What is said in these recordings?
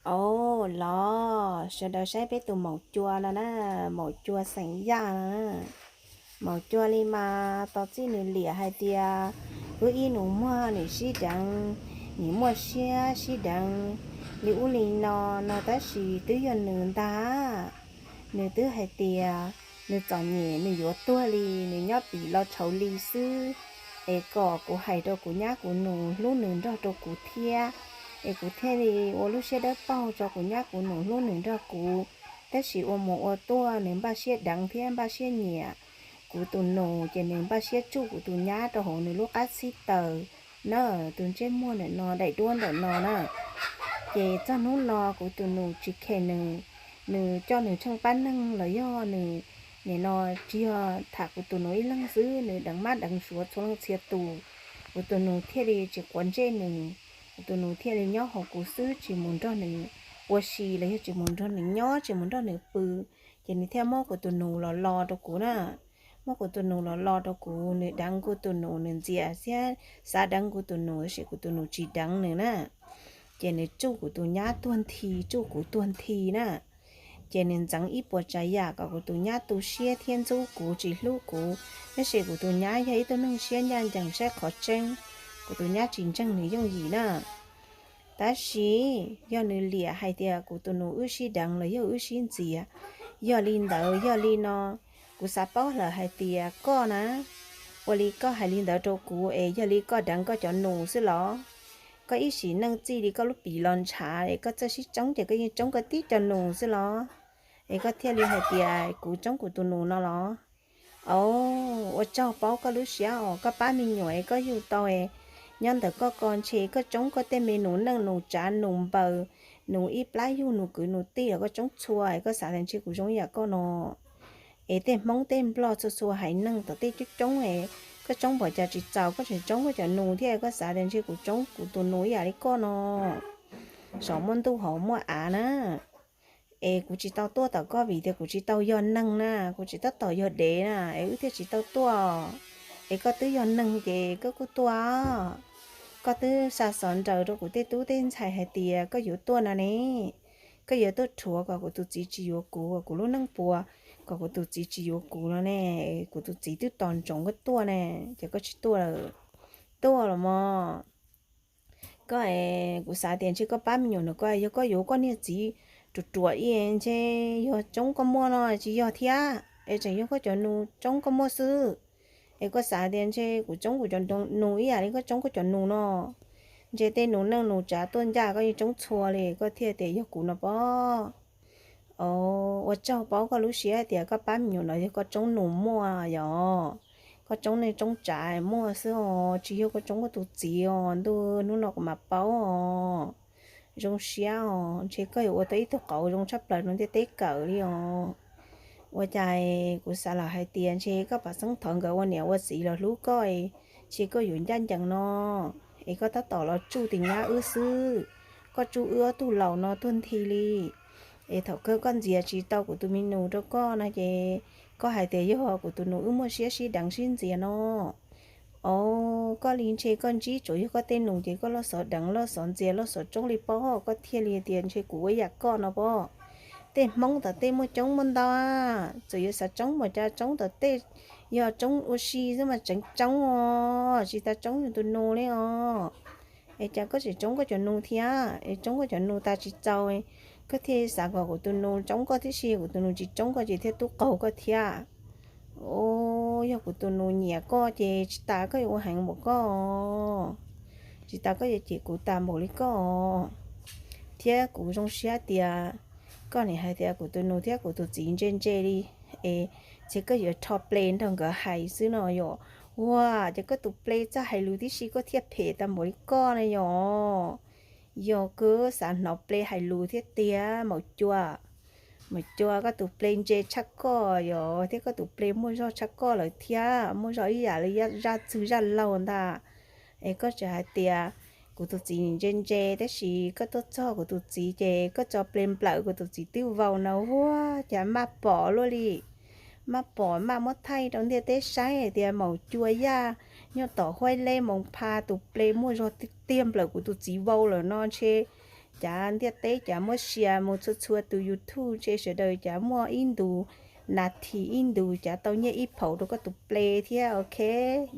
Au, los sawv daws saib peb tus maum cua no na, maum cua xeem Yaj no na. Maum cua li mas tos txij nws liam hais tias wb ib nus muag nws sib deev, nws muaj siab sib deev li ub li no no tab sis twb yog nws ntag. Nws twb hais tias nws txom nyem nws yuav tuag li, nws nyob pim los tshauv li xwb, es kom kuv hais rau kuv nyab kuv nus hlub nws nrog rau kuv thiab, es kuv thiaj li ua lub siab dawb paug tso kuv nyab kuv nus hlub nws nrog kuv. Tab sis ua mus ua tuaj nws npaj siab deev thiab npaj siab nyiam kuv tus nus, ces nws npaj siab tsuj kuv tus nyab rau hauv nws lub qab xib taws na, tus ntsej muag ntawm no daim duab ntawm no na. Ces txog hnub no kuv tus nus tsis khem nws, nws coj nws tsheej pab neeg los yog nws nim no tsis yog tham kuv tus nus ib leeg xwb, nws deev mab deev suav txhua leej txhia tus. Kuv tus nus thiaj li tsis quav ntsej nws, kuv tus nus thiaj li nyob hauv kuv xwb tsis mus nrog nws ua si los yog tsis mus nrog nws nyob tsis mus nrog nws pw. Ces nws thiaj muab kuv tus nus los lo rau kuv na. Muab kuv tus nus los lo rau kuv, nws deev kuv tus nus, nws ntxias thiab xav deev kuv tus nus tab sis kuv tus nus tsis deev nws na. Ces nws tsuj kuv tus nyab tuag nthi, tsuj kuv tuag nthi na. Ces nws ntxeev ib puas tsav yam kom kuv tus nyab tu siab thiab ntxub kuv tsis hlub kuv. Tab sis kuv tus nyab yog ib tug neeg siab ncaj ncees saib qhov tseeb, kuv tus nyab tsis ntseeg nws yooj yim na. Tab sis yog nws liam hais tias kuv tus nus wb sib deev los yog wb sib ntxias, yog li ntawd yog li no, kuv xav paub lawm hais tias koj na, ua li koj hais li ntawd rau kuv es yog li koj deev koj cov nus xwb los? Koj ib sim neej txij li koj lub pim los ntshav es koj txawj sib tsoob ces koj yeej tsoob koj tib co nus xwb los? Es koj thiaj li hais tias kuv tsoob kuv tus nus no los? Au, ua tsaug paub koj lub siab os, koj pab me nyuam es koj yug tau es nyob ntawm koj ko ntshe koj tsoob koj tej me nus neej nus tsav nus npaws, nus ib plab yug nus kwv nus tij los koj tsoob txhua es koj xav tias ntshe kuv zoo ib yam koj no. Es tej Hmoob tej Nplog txhua txhua haiv neeg tom tej coob coob es koj tsoob npaum cas tsis txaus, koj tseem tsoob koj cov nus thiab, koj xav tias ntshe kuv tsoob kuv tus nus ib yam li koj no. Saum muaj ntuj hauv muaj av na. Es kuv tsis tau tuaj tom koj vim tias kuv tsis tau yog neeg na, kuv tsis tab tom yog dev na, es wb thiaj tsis tau tuaj. Es koj twb yog neeg ces koj kuj tuaj. Koj twb xa xov nraws rau kuv tej tub tej ntxhais hais tias koj yuav tuaj no ne, koj yuav tuaj rhuav kom kuv tus txiv tsis yuav kuv, kom kuv lub neej puas, kom kuv tus txiv tsis yuav kuv no ne. Kuv tus txiv twb tos ntsoov koj tuaj ne, ces koj tsis tuaj lawm. Tuaj los mog. Koj es kuv xav tias ntshe koj pab me nyuam nws ko, yog koj yuav koj niag txiv ruam ruam ib ntshe yog tsoob koj muaj no tsis yog thiab, es tseem yog koj cov nus tsoob koj muaj xwb. Es koj xav tias ntshe kuv tsoob kuv cov nus ib yam li koj tsoob koj cov nus no. Ntshe tej nus neej nus tsav tuaj ncaj koj yeej tsoob txhua li koj thiaj tias yog kuv no pob. Ua tsaug paub koj lub siab tias koj pab me nyuam no yog koj tsoob nus muaj yog, koj tsoob neej tsoob tsav muaj xwb os, tsis yog koj tsoob koj tus txiv os. Ntuj, hnub no kuv mam paub os. Zoo siab os, ntshe koj yuav ua tau ib tug qauv zoo tshaj plaws rau ntiaj teb kawm li os. Ua cas kuv xav los hais tias ntshe koj pab xeeb thov nkawd ua niam ua txiv los hlub koj, ntshe koj yuav ncaj ncees no, es koj tab tom los tsuj tus nyab wb xwb. Koj tsuj wb ob tug laus no tuag nthi li. Es thaum kawg koj ntxias tsis tau kuv tus me nus rau koj no ces koj hais tias yog kuv tus nus wb muaj siab sib deev sib ntxias no. Au, koj li ntshe koj ntsib tsuas yog koj tej nus ces koj loj xov deev loj xov ntxias loj xov tsoob li pob, koj thiaj li tias ntshe kuv ua yam koj no pob. Tej Hmoob tom tej muaj coob muaj ntau, txawm yuav xav tsoob npaum cas tsoob tom tej, yog tsoob ua si xwb mas tseem tsoob os, tsis tas tsoob yus tus nus li os. Es cas koj tseem tsoob koj cov nus thiab, es tsoob koj cov nus tas tsis txaus, koj thiaj xav kom kuv tus nus tsoob koj tib si, kuv tus nus tsis tsoob koj ces thiaj tub qaug koj thiab. Yog kuv tus nus nyiam koj ces tsis tas koj yuav ua heev npaum koj, tsis tas koj yuav cem kuv tas npaum li koj. Thiab kuv zoo siab tias koj nim hais tias kuv tus nus thiab kuv tus txiv ntse ntse li, es ces koj yuav rho ple nrog nkawd hais xwb no yom. Ua ces koj tus ple txawj hais lus tib si koj thiaj phem tas npaum li koj na yom. Yog koj xav hnov ple hais lus thiab tiag maum cua. Maum cua koj tus ple ntse tshaj koj yom, thiab koj tus ple muaj zog tshaj koj lawm thiab, muaj zog ib yam li zaj txwg zaj laug ntag. Es koj tseem hais tias kuv tus txiv ntse ntse tab sis koj tuaj txog kuv tus txiv ces koj tso ple nplawm kuv tus txiv twb vau no ua cas maj pom luaj li. Maj pom maj muab thaij rau ntiaj teb saib hais tias maum cua Yaj nyob tom Huaib Leb Moos Pha tus ple muaj zog tiag tiag nplawm kuv tus txiv vau lawm no ntshe cav ntiaj teb cav muab share mus txhua txhua tus YouTube, ntshe sawv daws cav muaj ib ntus nas this ib ntus cav tau nyiaj ib phaum rau koj tus ple thiab, ok.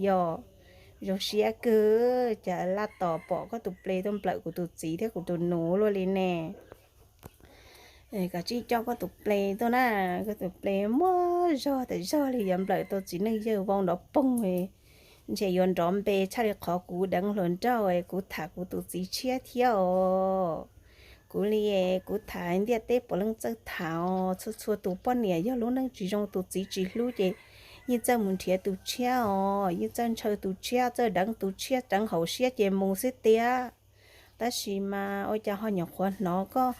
Yog zoo siab kawg, cas laj tos pom koj tus ple tuaj nplawm kuv tus txiv thiab kuv tus nus luaj li ne. Koj tsij coj koj tus ple tuaj na, koj tus ple muaj zog tas zog li, yuav nplawm tau txiv neej yawg vau nrov poog, ntshe yuav nrov npe tshaj li qhov kuv deev hluas nraug kuv tham kuv tus txiv tshiab thiab os. Kuv li, kuv tham ntiaj teb puav leej txawj tham os, txhua txhua tus poj niam yog lub neej tsis zoo tus txiv tsis hlub ces yeej txawj mus nrhiav tus tshiab os, yeej txawj ntshaw tus tshiab, txawj deev tus tshiab, deev hauv siab ces mus xwb tiag. Tab sis mas ua cas ho nyuam qhuav hnov koj,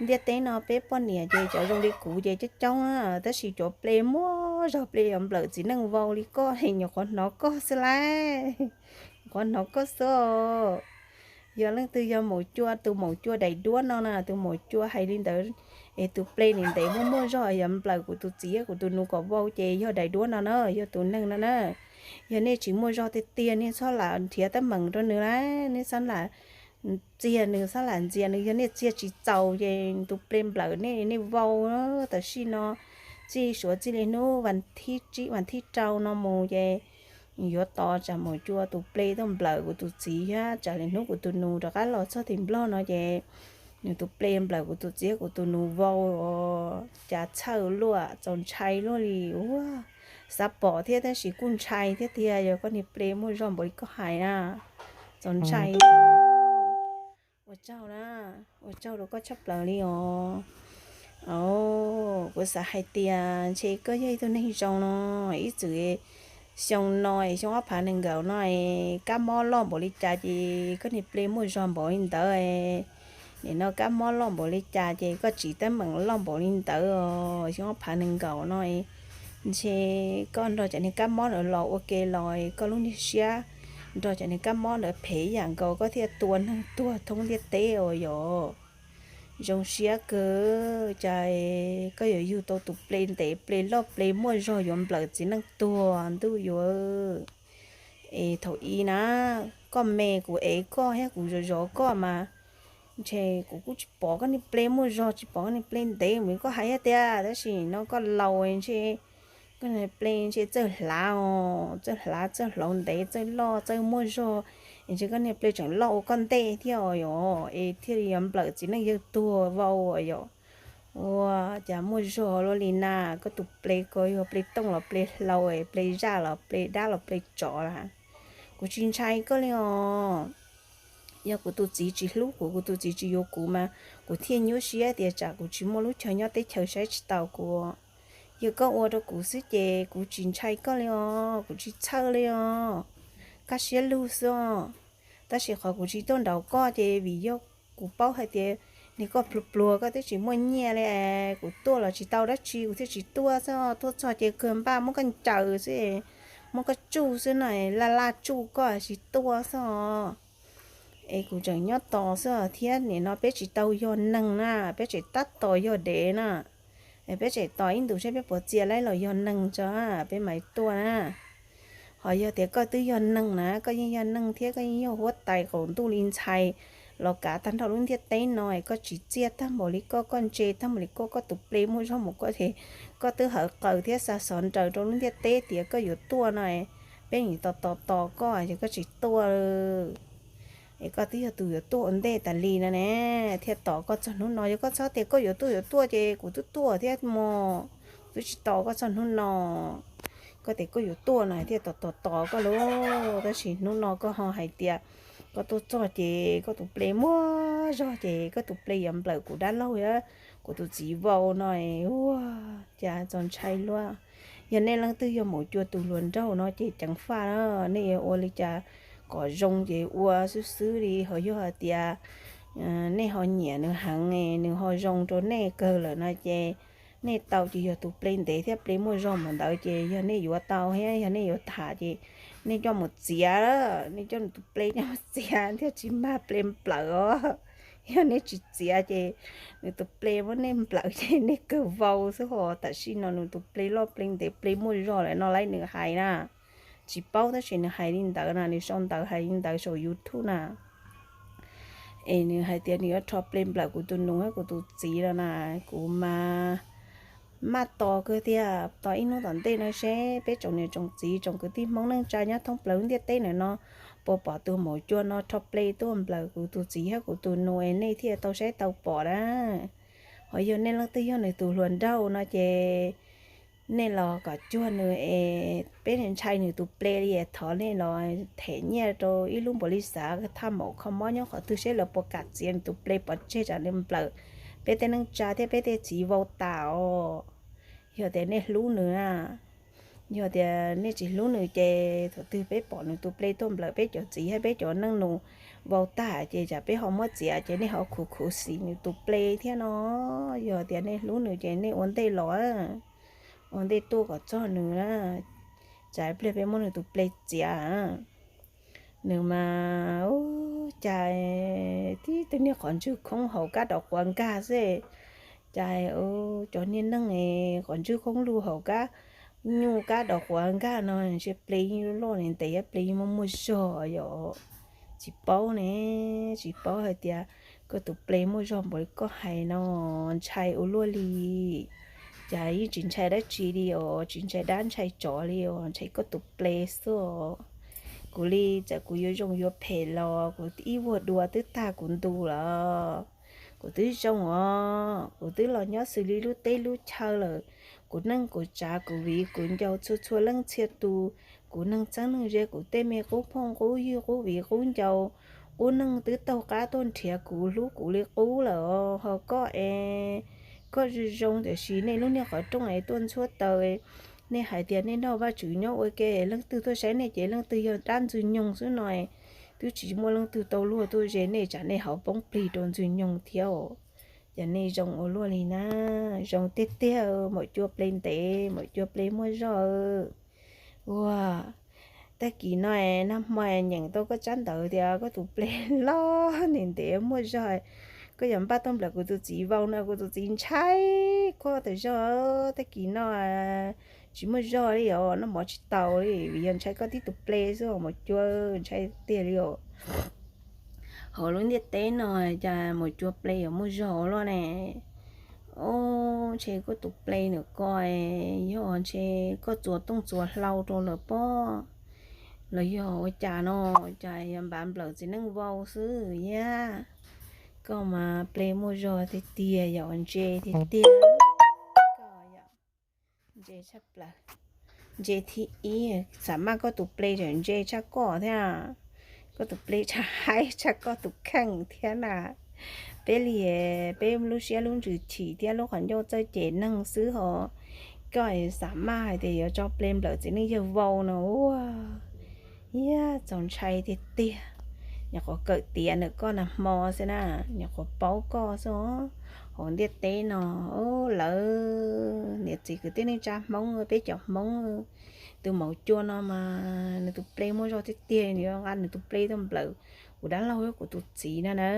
ntiaj teb no peb poj niam ces cov zoo li kuv ces coob coob, tab sis cov ple muaj zog ple yuav nplawm txiv neej vau li koj, nyuam qhuav hnov koj xwb lauj. Nyuam qhuav hnov koj xwb. Yog leej twg yog maum cua, tus maum cua daim duab no na, tus maum cua hais li ntawd, es tus ple ntev ntev muaj muaj zog yuav nplawm kuv tus txiv kuv tus nus kom vau ces yog daim duab no na, yog tus neeg no na. Yog nej tsis muaj zog tiag tiag nej txhob lam nrhiav teeb meem rau nws lauj, nej txhob lam txiag nws, txhob lam ntxias nws, yog nej txiag tsis txaus ces tus ple nplawm nej, nej vau. Tam sim no txij suav txij li hnub vas thib tsib vas thib rau no mus ces yuav tos tsam maum cua tus ple tuaj nplawm kuv tus txiv thiab tsam li hnub kuv tus nus rov qab los txog tim Nplog no ces nws tus ple nplawm kuv tus txiv kuv tus nus vau, cas txhawj luaj, txaus ntshai luaj li ua. Xav pom thiab tab sis kuj ntshai thiab tiag, yog koj niag ple muaj zog npaum li koj hais na, txaus ntshai. Ua tsaug na, ua tsaug rau koj tshaj plaws li os. Kuv xav hais tias ntshe koj yog ib tug neeg zoo no, ib txwm xyoo no, xyoo ob phav nees nkaum no, kab mob loj npaum li cas ces koj niag ple muaj zog npaum li ntawd. Nim no kab mob loj npaum li cas ces koj tsis teeb meem loj npaum li ntawd os. Xyoo ob phav nees nkaum no ntshe koj nrog cov niag kab mob ntawd los ua ke los koj lub niag siab nrog cov niag kab mob ntawd phem ib yam nkaus koj thiaj tua neeg tuag thoob ntiaj teb os yom. Zoo siab kawg, cas koj yuav yug tau tus ple ntev ple loj ple muaj zog yuav nplawm txiv neej tuag ntuj yuav. Es thaum ub na, koj me kuv ev koj thiab kuv zov zov koj mas ntshe kuv kuj tsis pom koj niag ple muaj zog, tsis pom koj niag ple ntev mus li koj hais thiab tiag. Tab sis no koj laus ntshe koj niag ple ntshe txawj hlav os, txawj hlav txawj hlav ntev txawj loj txawj muaj zog, es ntshe koj niag ple tseem loj ua koj ntej thiab os yom, es thiaj li yuav nplawm txiv neej yawg tuag vau os yom. Ua cas muaj zog luaj li na, koj tus ple ko yog ple tooj los ple hlau, ple zaj los ple dab los ple tsov la. Kuv tsis ntshai koj li os. Yog kuv tus txiv tsis hlub kuv, kuv tus txiv tsis yuav kuv mas kuv thiaj nyuaj siab tias tsam kuv tsis muaj lub chaw nyob teb chaws saib tsis taus kuv. Yog koj ua rau kuv xwb ces kuv tsis ntshai koj li os, kuv tsis txhawj li os. Kaj siab lug xwb os. Tab sis qhov kuv tsis tuaj nraud koj ces vim yog kuv paub hais tias niag koj pluag pluag koj twb tsis muaj nyiaj li, kuv tuaj los tsis tau dab tsi kuv thiaj tsis tuaj xwb. Tuaj txog ces kawg npaj muab koj ncaws xwb, muab koj tsuj xwb no, laj laj tsuj koj tsis tuaj xwb os. Es kuv tseem nyob tos xwb thiab, nim no peb tsis tau yog neeg na, peb tseem tab tom yog dev na. Peb tseem tos ib ntus saib peb puas txia laib los yog neeg tso peb mam tuaj na. Ho yog tias koj twb yog neeg na, koj yeej yog neeg thiab koj yeej yog huab tais qaum ntuj li ntxhais los kav tag nrho lub ntiaj teb no, koj tsis txiaj tag npaum li koj, koj ntse tag npaum li koj, koj tus ple muaj zog npaum koj ces koj twb hawv qaws thiab xa xov nraws rau lub ntiaj teb tias koj yuav tuaj no, peb nim tos tos tos koj ces koj tsis tuaj. Es koj twb yog tus yuav tuaj ua ntej tas li no ne, thiaj tos koj txog hnub no. Yog koj txhob tias koj yuav tuaj yuav tuaj ces kuv twb tuaj thiab mog, kuv twb tsis tos koj txog hnub no. Koj tias koj yuav tuaj no thiaj tos tos tos koj lauj. Tab sis hnub no koj ho hais tias koj tuaj txog ces koj tus ple muaj zog ces koj tus ple yuav nplawm kuv dab laug thiab kuv tus txiv vau no. Ua cas txaus ntshai luaj. Yog nej leej twg yog maum cua tus hluas nraug no ces ceev faj na, nej yuav ua li cas kom zoo ces ua xwb xwb li. Ho yog hais tias nej ho nyiam nws heev, nws ho zoo rau nej kawg lawm no ces nej tau ces yog tus ple ntev thiab ple muaj zog mus ntawd ces yog nej yuav tau thiab yog nej yuav tham ces nej coj mus txiav, nej coj nws tus ple coj mus txiav thiaj tsis mag ple nplawm os. Yog nej tsis txiav ces nws tus ple muab nej nplawm ces nej kawg vau xwb ho. Tam sim no nws tus ple loj ple ntev ple muaj zog lawm no lauj, nws hais na. Tsis paub tab sis nws hais li ntawd na, nws sau ntawv hais li ntawd saum YouTube na. Es nws hais tias nws yuav rho ple nplawm kuv tus nus thiab kuv tus txiv no na, kuv mas maj tos kawg thiab. Tos ib hnub tom ntej no seb peb tsoom niam tsoom txiv tsoom kwv tij Hmoob neej tsa nyob thoob plaws lub ntiaj teb ntawm no puas pom tus maum cuag no rho ple tuaj nplawm kuv tus txiv thiab kuv tus nus es nej thiaj tau saib tau pom na. Ho yog nej leej twg yog nws tus hluas nraug no ces nej los kom cuag nws es peb ntshai nws tus ple li es thov nej los them nyiaj rau ib lub npaum li xav thaj maum kho mob nyob qhov twg seb lawv puas kam txiav nws tus ple pov tseg tsam nws nplawm peb tej neej tsa thiab peb tej txiv vau tas os. Yog tias nej hlub nws na, yog tias nej tsis hlub nws ces thaum twg peb pom nws tus ple tuaj nplawm peb cov txiv thiab peb cov neej nus vau tag ces tsam peb ho muab txiav ces nej ho khuv khuv xim nws tus ple thiab no. Yog tias nej hlub nws ces nej ua ntej los, ua ntej tuaj kom txog nws na, tsam pliag peb muab nws tus ple txiav. Nws mas ua cas tib tug niag qhov ntswg khoob haus kab dov quav nkag xwb, cas cov niag neeg qhov ntswg khoob lug haus kab nyuj kab dov quav nkag no ntshe ple yeej loj li ntev, ple yeej muaj muaj zog yom. Tsis paub ne, tsis paub hais tias koj tus ple muaj zog npaum li koj hais no, ntshai ua luaj li. Cas yeej tsis ntshai dab tsi li os, tsis ntshai dab ntshai tsov li os, ntshai koj tus ple xwb os. Kuv li txawm kuv yuav zoo yuav phem los kuv ib vuag dua twb tag kuv ntu lawm. Kuv twb zoo os, kuv twb los nyob xws li lub teb lub chaw lawm. Kuv neej kuv tsav kuv viv kuv ncaus txhua txhua leej txhia tus, kuv neeg txheeb neeg ze kuv tej me qub phooj qub ywg qub viv qub ncaus, qub neeg twb taug qab tuaj nrhiav kuv hlub kuv li qub lawm os. Ho koj es koj zoo zoo tiam sis nej lub niag qhov rooj es tuaj ntxhuab taws, nej hais tias nej nrog Vajtswv nyob ua ke, leej twg tuaj saib nej ces leej twg yog dab ntxwg nyoog xwb no, twb tsis muaj leej twg tau luag tuaj ze nej tsam nej ho poob plig rau ntxwg nyoog thiab os. Cas nej zoo ua luaj li na, zoo tiag tiag, maum cua ple ntev, maum cua ple muaj zog. Ua, tag kis no nag hmo nyeem tau koj tsab ntawv tias koj tus ple loj ntev ntev muaj zog, koj yuav npaj tuaj nplawm kuv tus txiv vau no kuv tus txiv ntshai koj tas zog. Tag kis no tsis muaj zog li os, noj mov tsis taus li vim yog ntshai koj tib tug ple xwb os maum cua, ntshai tiag li os. Hauv lub ntiaj teb no cas maum cua ple yuav muaj zog luaj ne. Ob, ntshe koj tus ple ntawm ko, yog ntshe koj txua tooj txua hlau rau lawm pob, los yog ua cas no, cas yuav npav nplawm txiv neej vau xwb yag. Koj mas ple muaj zog tiag tiag, yog ntse tiag tiag. Ntse tshaj plaws, ntse thib ib, xam maj koj tus ple tseem ntse tshaj koj thiab, koj tus ple tshaj haib tshaj koj tus kheej thiab na. Peb li, peb lub siab lub ntsws chim thiab lub qhov ncauj txawj cem neeg xwb ho, koj xam maj hais tias yuav tso ple nplawm txiv neej yawg vau no ua, yag txaus ntshai tiag tiag. Nyuam qhuav kawm tiav ntawm koj nag hmo xwb na, nyuam qhuav paub koj xwb. Hauv ntiaj teb no, lawv niam txiv kwv tij neej tsa Hmoob, peb cov Hmoob, tus maum cua no mas nws tus ple muaj zog tiag tiag, nws yuav nqa nws tus ple tuaj nplawm kuv dab laug thiab kuv tus txiv no na.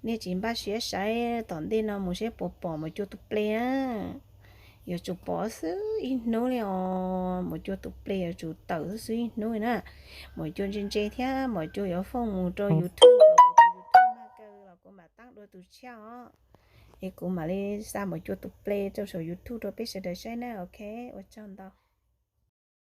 Nej tsis npaj siab saib tom ntej no mus seb puas pom maum cua tus ple na. Yuav tsum pom xwb ib hnub li os, maum cua tus ple yuav tsum tawm xwb xwb ib hnub li na. Maum cua ntse ntse thiab maum cua yuav fooj mus rau YouTube, YouTube maj kaw los kuv mam taab dua tus tshiab os. Es kuv mam li xa maum cua tus ple rau saum YouTube rau peb sawv daws saib na, ok, ua tsaug ntau.